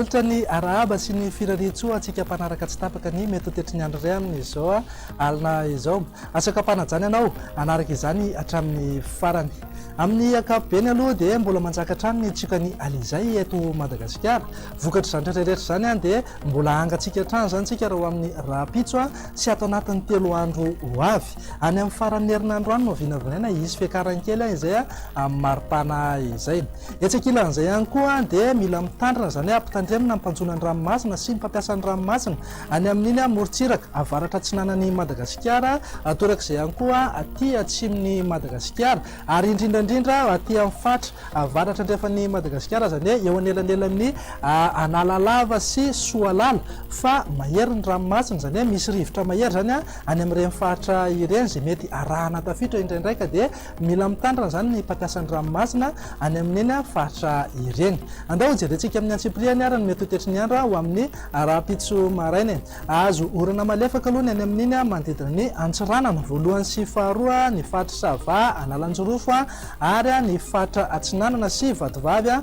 Manolotra ny arahaba sy ny firarian-tsoa antsika mpanaraka tsy tapaka ny mety ho toetry ny andro iray amin'izao alina izao. Asako am-panajana ianao hanaraka izany hatramin'ny farany. Amin'ny ankapobeny aloha dia mbola manjaka hatrany ny tsiokan'i Alizay eto Madagasikara. Vokatr'izany rehetra rehetra izany dia mbola hangatsiaka hatrany izany isika raha ho amin'ny rahampitso sy ato anatin'ny telo andro ho avy. Any amin'ny faran'ny herinandro any no vinavinaina hisy fiakarany kely izay amin'ny maripana izay. Etsy ankilan'izay ihany koa dia mila mitandrina, izany hoe ampitandremina ny mpanjono ny ranomasina sy ny mpampiasa ny ranomasina any amin'iny morontsiraka avaratra atsinanan'i Madagasikara, torak'izay ihany koa aty atsimon'i Madagasikara ary indrindra indrindra aty amin'ny faritra avaratra andrefan'i Madagasikara, izany hoe eo anelanelan'ny Analalava sy Soalala fa mahery ny ranomasina, izany hoe misy rivotra mahery izany any amin'ireny faritra ireny izay mety arahana tafiotra indraindray ka dia Mila mitandrina izany ny mpampiasa ny ranomasina any amin'ireny faritra ireny. Andao hojerentsika amin'ny antsipiriany ary ny mety ho toetry ny andro ho amin'ny rahampitso maraina e. Hahazo orana malefaka aloha ny any amin'iny manodidina ny Antsiranana voalohany sy faharoa, ny faritr'i Sava, Analanjirofo ary ny faritra Atsinanana sy Vatovavy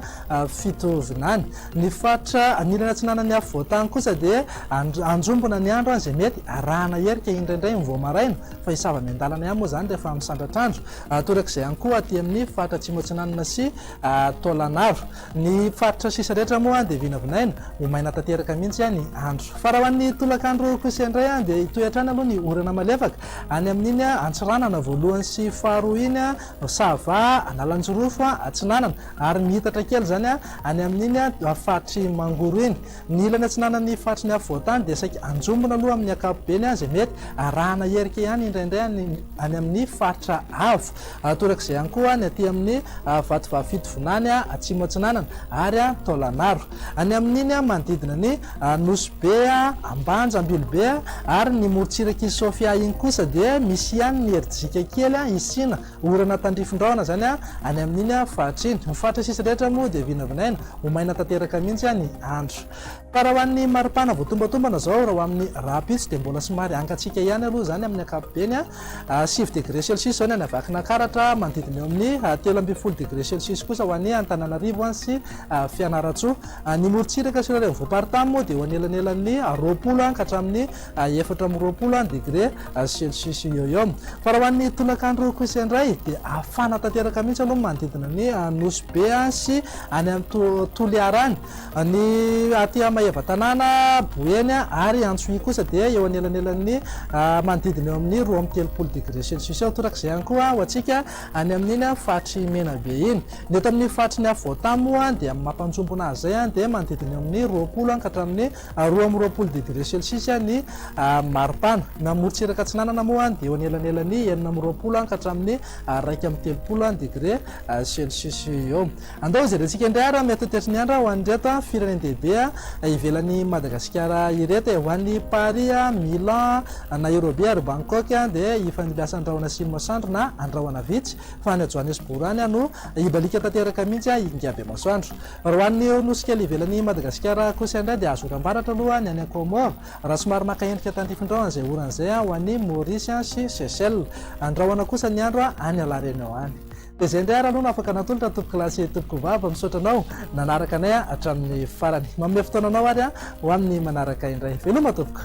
Fitovinany. Ny faritra anilany atsinanan'ny afovoantany kosa dia anjombona ny andro izay mety arahana herika indraindray ny vao maraina. Fa hisava miandalana ihany moa izany rehefa misandratr'andro. Torak'izay ihany koa aty amin'ny faritra Atsimo Atsinanana sy Taolagnaro. Ny faritra sisa rehetra moa dia vinavinaina ho maina tanteraka mihitsy ny andro. Fa raha ho an'ny tolakandro kosa indray dia hitohy hatrany aloha ny orana malefaka any amin'iny Antsiranana voalohany sy faharoa iny, Sava, Analanjirofo, Atsinanana ary mihitatra kely izany any amin'iny faritr'i Mangoro iny. Ny ilany atsinanan'ny faritry ny afovoan-tany dia saika anjombona aloha amin'ny ankapobeny izay mety arahana herika ihany indraindray any amin'ny faritra avo. Torak'izay ihany koa ny aty amin'ny Vatovavy Fitovinany atsimo atsinanana ary Taolagnaro. Any amin'iny manodidina ny Nosy Be, Ambanja, Ambilobe ary ny morontsirak'i Sofia iny kosa dia misy ihany ny herijika kely hisiana orana tandrifin-drahona izany any amin'iny faritra iny. Ny faritra sisa rehetra moa dia vinavinaina ho maina tanteraka mihitsy ny andro. Fa raha ho an'ny maripana voatombatombana izao, raha ho amin'ny rahampitso dia mbola somary hangatsiaka ihany aloha izany amin'ny ankapobeny, 9 degré celsius izao ny any Vakinankaratra, manodidina eo amin'ny 13 degré celsius kosa ho an'i Antananarivo sy Fianarantsoa. Ny morontsiraka sy ireo renivohi-paritany moa dia eo anelanelan'ny 20 ka hatramin'ny 24 degré celsius eo eo. Fa raha ho an'ny tolakandro kosa indray dia hafana tanteraka mihitsy aloha ny manodidina ny Nosy Be sy any amin'ny Toliara any. Ny aty Maevatanàna, Boeny ary Antsohihy kosa dia eo anelanelan'ny manodidina eo amin'ny 32 degré celsius eo. Torak'izay ihany koa ho antsika any amin'iny faritr'i Menabe iny. Ny eto amin'ny faritry ny afovoan-tany moa dia amin'ny mampanjombona azy izay dia manodidina eo amin'ny 20 ka hatramin'ny 22 degré celsius ny maripana. Ny amorontsiraka atsinanana moa dia eo anelanelan'ny 26 ka hatramin'ny 31 degré celsius eo. Andao hojerentsika indray ary mety ho toetry ny andro ho an'ireto firenen-dehibe ivelan'i Madagasikara ireto e. Ho an'i Paris, Milan, Nairobi ary Bangkok dia hifandimbiasan'ny rahona sy masoandro na andrahona vitsy fa any Johannesburg any no hibaliaka tanteraka mihitsy ingahy masoandro. Raha ho an'ny nosy kely ivelan'i Madagasikara kosa indray dia azo oram-baratra aloha ny any Comores, raha somary maka endrika tandrifin-drahona izay orana izay ho an'i Maurice sy Seychelles. Andrahona kosa ny andro any La Réunion any. Dia izay indray ary aloha no afaka natolotra tompokolahy sy tompokovavy. Misaotra anao nanaraka anay hatramin'ny farany. Manome fotoana anao ary ho amin'ny manaraka indray. Veloma tompoko.